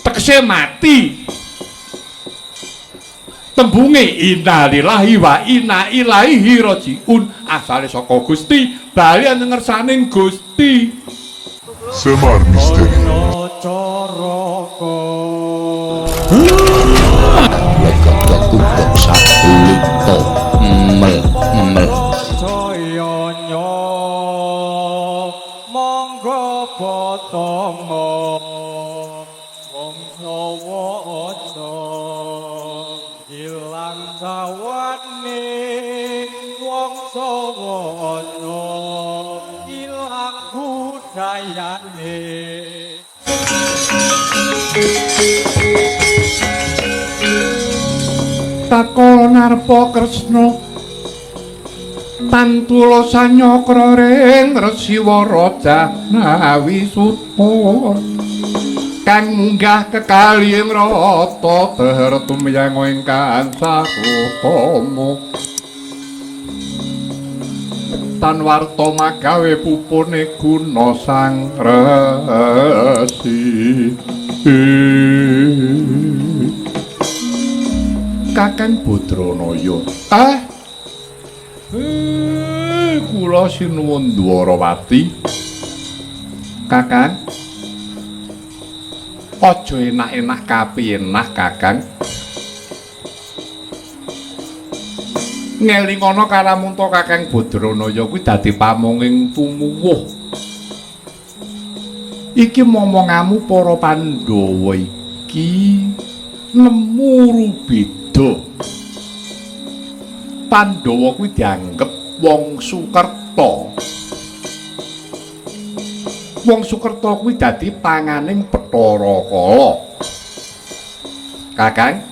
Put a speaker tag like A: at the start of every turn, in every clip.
A: Tegese mati. Tembunge innalillahi wa inna ilaihi rajiun, asale saka Gusti, bali ngersaning Gusti.
B: Semar Misteri.
C: Mel mel.
D: Monggo potongo wong Jawa aja ilang jawane, wong Jawa aja ilang budayane.
A: Takala narpa Kresna tantula sanyakra ring Resi Waraja Nawi Suta kang munggah kekali ing rata ter tumyang ingkang sakutama tan warta magawe pupune guna sang resi. Kakang Badranaya, kula sinuwun Dwarawati. Kakang, aja enak-enak kapiyenah Kakang. Ngelingono kalamunta Kakang Badranaya kuwi dadi pamonging tumuwuh. Iki momongamu para Pandhawa iki nemu rubeda. Pandhawa kuwi dianggep wong Sukerta. Wong Sukerta kuwi dadi panganing Bathara Kala. Kakang,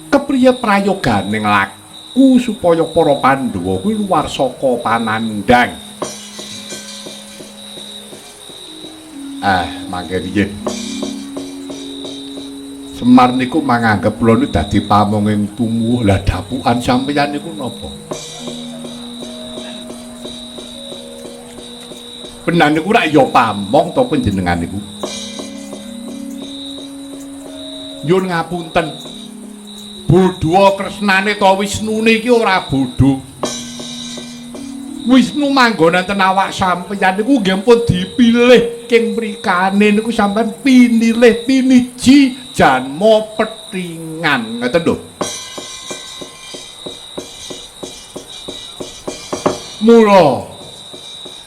A: kepriye prayogane nglaku supaya para Pandhawa kuwi luar saka panandhang? Mangke riyin. Semar niku manganggep kula niku dadi pamonging tumuwuh. Lah dapukan sampeyan niku napa? Penan niku rak ya pamong to panjenengan niku. Nyuwun ngapunten. Bodho Kresnane to Wisnune iki ora bodho. Wisnu manggon enten awak sampeyan niku nggih pun dipilih king mrikane niku sampeyan pinilih piniji janma pethingan ngoten lho. Mula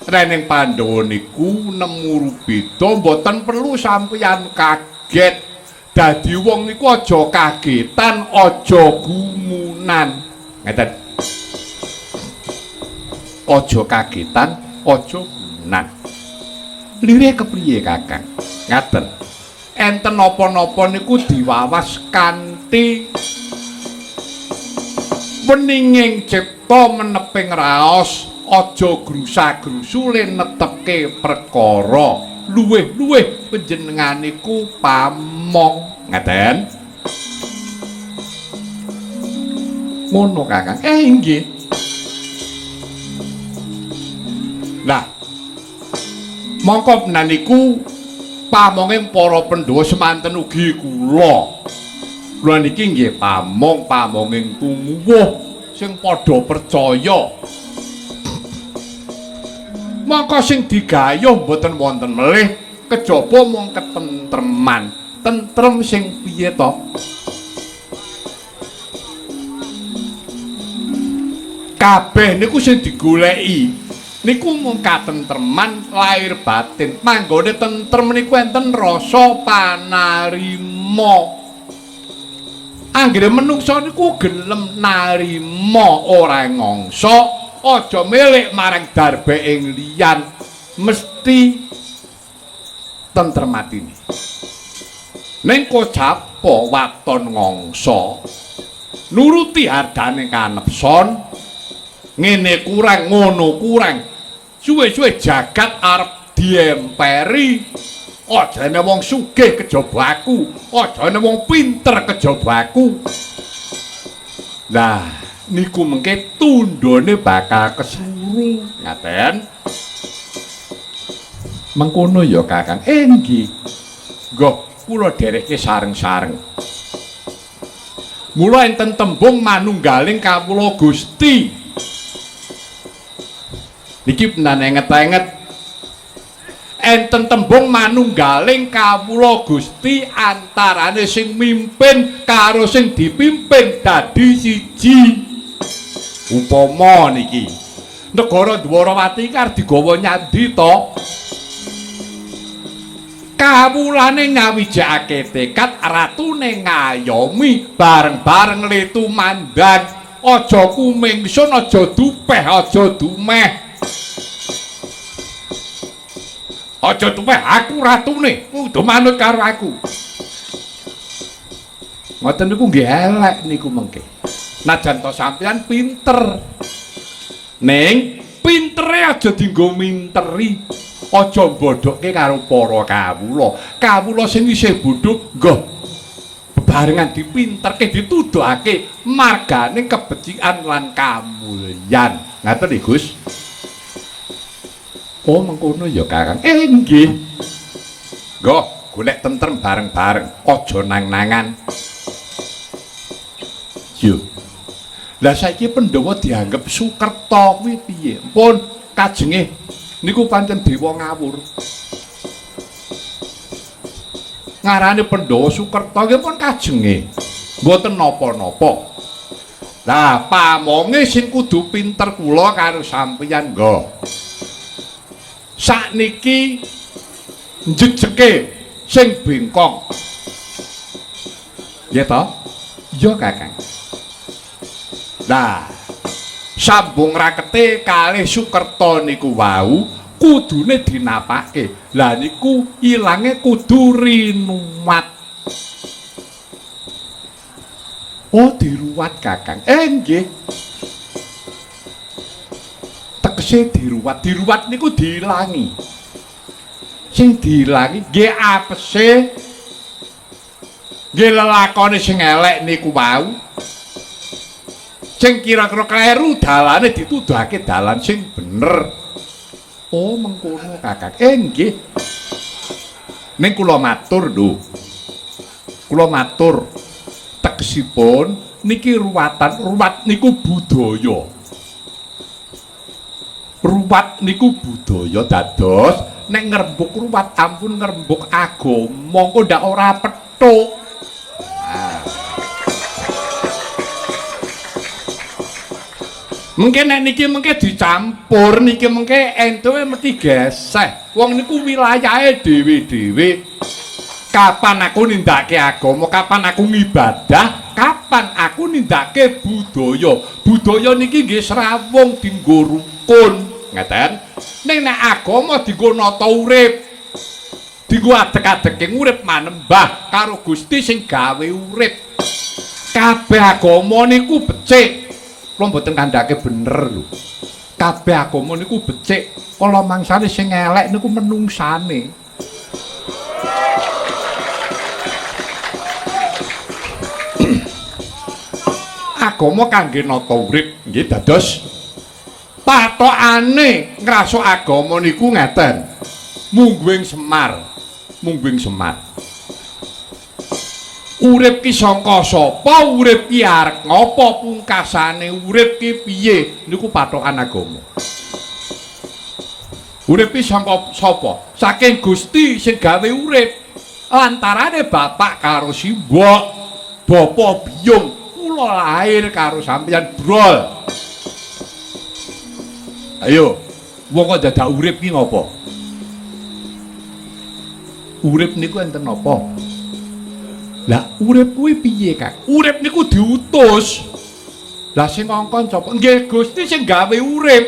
A: rening Pandhawa niku nemu rubeda mboten perlu sampeyan kaget. Dadi wong niku aja kagetan, aja gumunan. Ngeten. Aja kagetan, aja gumunan. Lire kepriye Kakang? Ngaten. Enten napa-napa niku diwawas kanthi weninging cipta meneping raos, aja grusa-grusu le netepke perkara. Luwih-luwih panjenengan niku pamong. Ngaten. Ngono Kakang. Inggih. Lah, mongko niku pamonging para Pandhawa semanten ugi kula. Kula niki nggih pamong pamonging tumuwuh sing padha percaya. Mongko sing digayuh mboten wonten melih kejaba mung ketentreman. Tentrem sing piye to? Kabeh niku sing digoleki niku mung katentreman lahir batin. Manggone tentrem niku enten rasa panarima. Anggere menungsa niku gelem narima ora ngangsa, aja milik marang darbe ing liyan, mesti tentrem atine. Ning kocapa waton ngangsa nuruti hardane kanepson, ngene kurang ngono kurang, suwe-suwe jagat arep diemperi. Aja ene wong sugih kejaba aku, aja ene wong pinter kejaba aku. Lah niku mengke tundhone bakal kesuruh. Ngaten. Mengkono ya Kakang. Nggih. Nggo kula dherekke sareng-sareng. Mula enten tembung manunggaling kawula Gusti. Niki penan enget-enget. Enten tembung manunggaling kawula Gusti antarane sing mimpin karo sing dipimpin dadi siji. Upama niki negara Dwarawati iki arep digawa nyandi to? Kawulane nyawijake tekad ratune ngayomi bareng-bareng letumandan. Aja kumingsun, aja dupeh, aja dumeh. Aja dumeh, aku ratune, kudu manut karo aku. Ngoten niku nggih elek niku mengke. Najan to sampeyan pinter. Ning pintere aja dienggo minteri. Aja mbodhokke karo para kawula. Kawula sing isih bodho nggo bebarengan dipinterke, dituduhake margane kebecikan lan kamulyan. Ngaten nggih, Gus? Oh, mengkono ya, Kakang. Nggih. Nggo golek tentrem bareng-bareng, aja nang-nangan. Yo. Lah saiki Pandhawa dianggep Sukerta kuwi piye? Mpun kajenge niku pancen dewa ngawur. Ngarane Pandhawa Sukerta nggih pun kajenge. Mboten napa-napa. Lah pamonge sing kudu pinter kula karo sampeyan nggo. Sakniki njejeke sing bengkong. Nggih to? Iya, Kakang. Lah sambung rakete kalih Sukerta niku wau kudune dinapake. Lah niku ilange kudu rinuwat. Oh, diruwat, Kakang. Nggih. Tegese diruwat, diruwat niku diilangi. Sing diilangi nggih apese, nggih lelakone sing elek niku wau. Sing kira-kira kleru dalane dituduhake dalan sing bener. Oh, mengkono, Kakang. Nggih. Ning kula matur lho. Kula matur tegesipun niki ruwatan, ruwat niku budaya. Ruwat niku budaya dados nek ngrembug ruwat ampun ngrembug agama, engko ndak ora petuk. Mengke nek niki mengke dicampur niki mengke entuke mesti geseh. Wong niku wilayahe dhewe-dhewe. Kapan aku nindakake agama, kapan aku ngibadah, kapan aku nindakake budaya. Budaya niki nggih srawung dienggo rukun, ngeten. Ning nek agama dienggo nata urip, dienggo adeg-adege urip manembah karo Gusti sing gawe urip. Kabeh agama niku becik. Kula mboten kandhake bener lho. Kabeh agama niku becik, kala mangsane sing elek niku menungsane. Agama kangge nata urip nggih dados patokane ngrasuk agama niku ngeten. Mungguing Semar, mungguing Semar. Urip ki sangka sapa, urip ki arep ngapa, pungkasane urip ki piye, niku patokan agama. Urip ki sangka sapa? Saking Gusti sing gawe urip. Lantarane bapak karo simbok, bapa biyung, kula lahir karo sampeyan brol. Ayo, wong kok dadak urip ki ngapa? Urip niku enten napa? Lah urip kuwi piye, Kang? Urip niku diutus. Lah sing ngongkon sapa? Nggih Gusti sing gawe urip.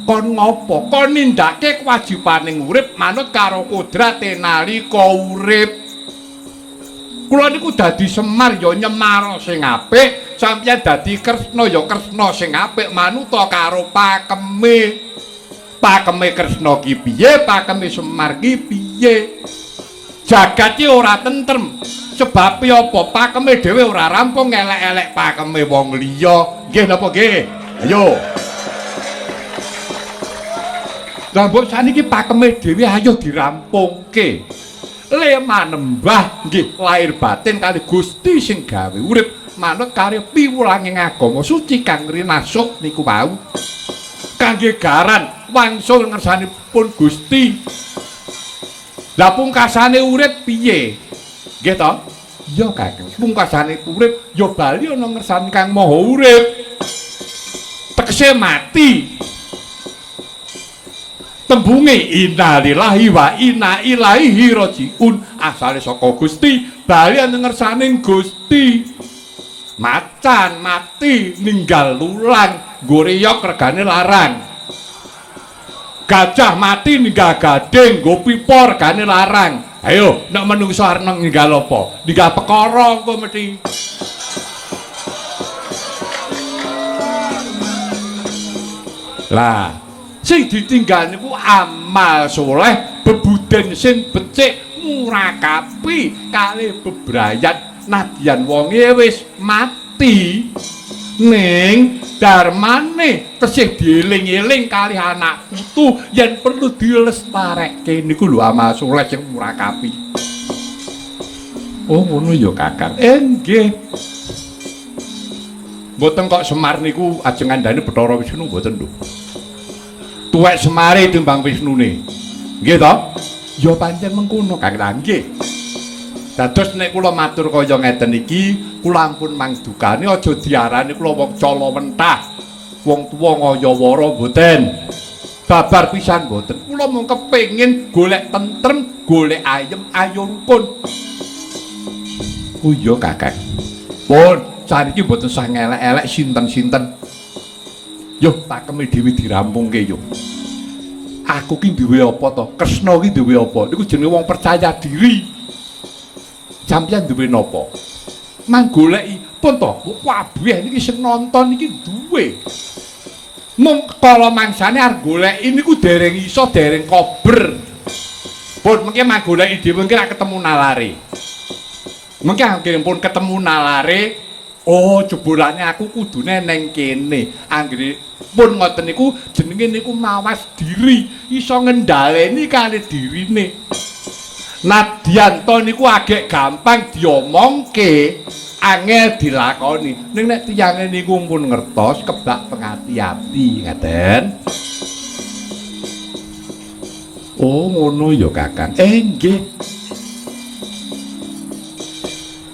A: Kon ngopo? Kon nindakake kewajibaning urip manut karo kodrate nalika urip. Kula niku dadi Semar ya nyemara sing apik, sampeyan dadi Kresna ya Kresna sing apik manuta karo pakeme. Pakeme Kresna ki piye, pakeme Semar ki piye? Jagat ki ora tentrem. Sebabe apa? Pakeme dhewe ora rampung elek-elek pakeme wong liya. Nggih napa nggih? Ayo. Lah mbok saniki pakeme dhewe ayo dirampungke. Le manembah nggih lahir batin kali Gusti sing gawe urip manut karo piwulanging agama suci kang rinasuk niku wau. Kangge garan wangsul ngersanipun Gusti. Lah pungkasane urip piye? Nggih to? Iya Kakang. Pungkasane urip ya bali ana ngersane Kang Maha Urip. Tegese mati. Tembunge innalillahi wa inna ilaihi rajiun, asale saka Gusti, bali ana ngersane Gusti. Macan mati ninggal lulang, nggo reyok regane larang. Gajah mati ninggal gading, nggo pipa regane larang. Ayo, nek menungso arep ninggal apa? Ninggal perkara engko mesti. Lah, sing ditinggal niku amal soleh, bebuden sing becik, murakapi kalih bebrayan nadyan wonge wis mati. Ning darmane tesih dieling-eling kalih anak putu yen perlu dilestarekke niku lho amal soleh sing murakapi. Oh ngono ya Kakang. Nggih. Mboten kok Semar niku ajeng ngandhani Bathara Wisnu mboten lho. Tuwek Semare timbang Wisnune. Nggih to? Ya pancen mengkono Kang. Lah nggih. Dados nek kula matur kaya ngeten iki, kula ampun mangdukane aja diarani kula wong cala mentah. Wong tuwa ngayawara mboten. Babar pisan mboten. Kula mung kepengin golek tentrem, golek ayem, ayo rukun. Oh iya Kakang. Pun saniki mboten sah ngelek-elek sinten-sinten. Yo pakeme dhewe dirampungke yo. Aku ki duwe apa to? Kresna ki duwe apa? Niku jenenge wong percaya diri. Sampeyan duwe napa? Mang goleki pun to, kabeh niki sing nonton niki duwe. Mung kala mangsane arep goleki niku dereng iso, dereng kober. Pun mengke mang goleki dhewe mengke rak ketemu nalare. Mengke anggere pun ketemu nalare, oh jebolane aku kudune neng kene. Anggere pun ngoten niku jenenge niku mawas diri, iso ngendhaleni kali dirine. Nadyan to niku agek gampang diomongke, angel dilakoni. Ning nek tiyange niku pun ngertos kebak pengati-ati ngaten. Oh ngono ya Kakang. Nggih.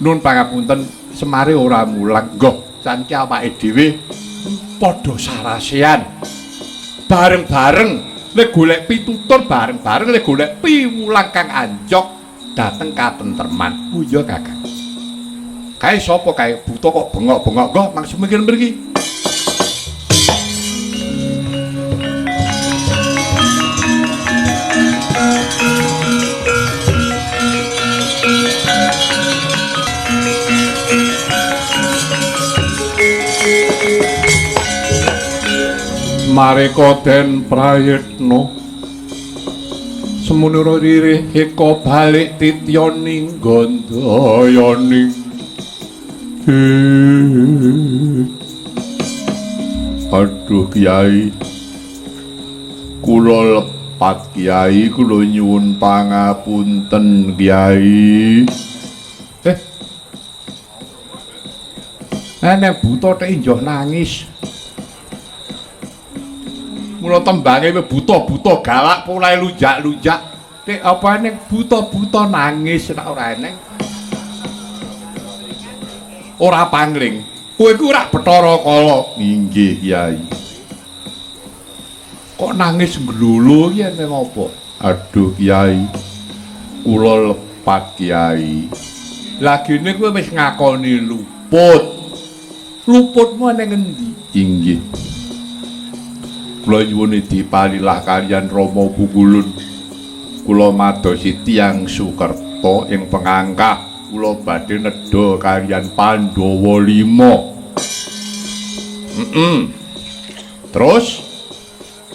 A: Nun pangapunten Semare ora mulang. Nggoh, saniki awake dhewe padha sarasean. Bareng-bareng le golek pitutur, bareng-bareng le golek piwulang kang anjok dhateng katentreman. Oh iya Kakang. Kae sapa kae buta kok bengok-bengok? Nggoh, maksud mikir mriki. Mareka den prayitna semunira ririh eka balik tityaning gandayani. Aduh Kyai, kula lepat Kyai, kula nyuwun pangapunten Kyai. Nek buta tek njoh nangis. Mula tembange buta-buta galak polahe lunjak-lunjak. Nek apa nek buta-buta nangis nek ora eneng. Ora pangling. Kowe iku ora Bathara Kala. Inggih, Kyai. Kok nangis nglolo iki eneng apa? Aduh, Kyai. Kula lepat, Kyai. Lagine kowe wis ngakoni luput. Luputmu eneng endi? Inggih. Kula nyuwun dipalilah kaliyan Rama Bungulun. Kula madosi tiyang Sukerta ing pengangkah. Kula badhe nedha kaliyan Pandhawa 5. Terus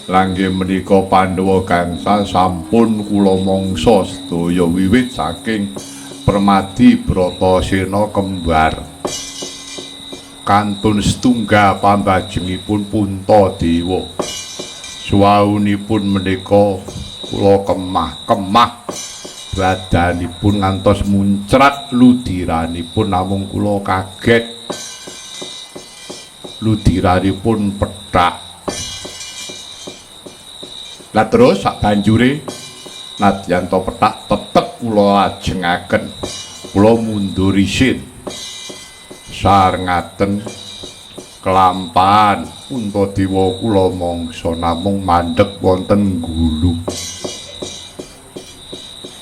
A: langge menika Pandhawa gangsal sampun kula mangsa sedaya wiwit saking Permadi Bratasena kembar. Kantun setunggal pambajengipun Puntadewa. Suwaunipun menika kula kemah-kemah badanipun ngantos muncrat ludiranipun, namung kula kaget ludiranipun pethak. Lah terus sak banjure nadyan to pethak tetep kula lajengaken, kula mundur isin sarengaten kelampahan Puntadewa kula mangsa namung mandheg wonten gulu.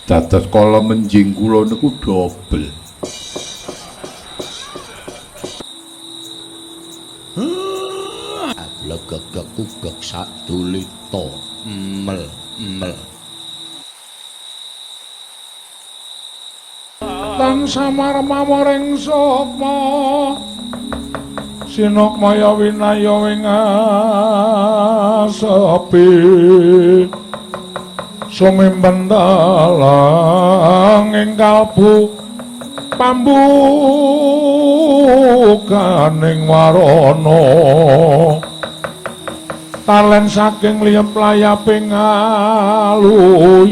A: Dados kala menjing kula niku dobel.
C: Blegegek sadulita mel mel.
E: Tansah marmaring sukma sinukmaya winaya ing asepi sumimpen dalang ing kalbu pambukaning warana talen saking liyep layaping aluyup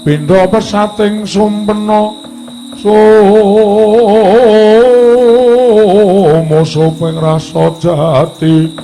E: pindha pesating sumpena sumusuping rasa jati.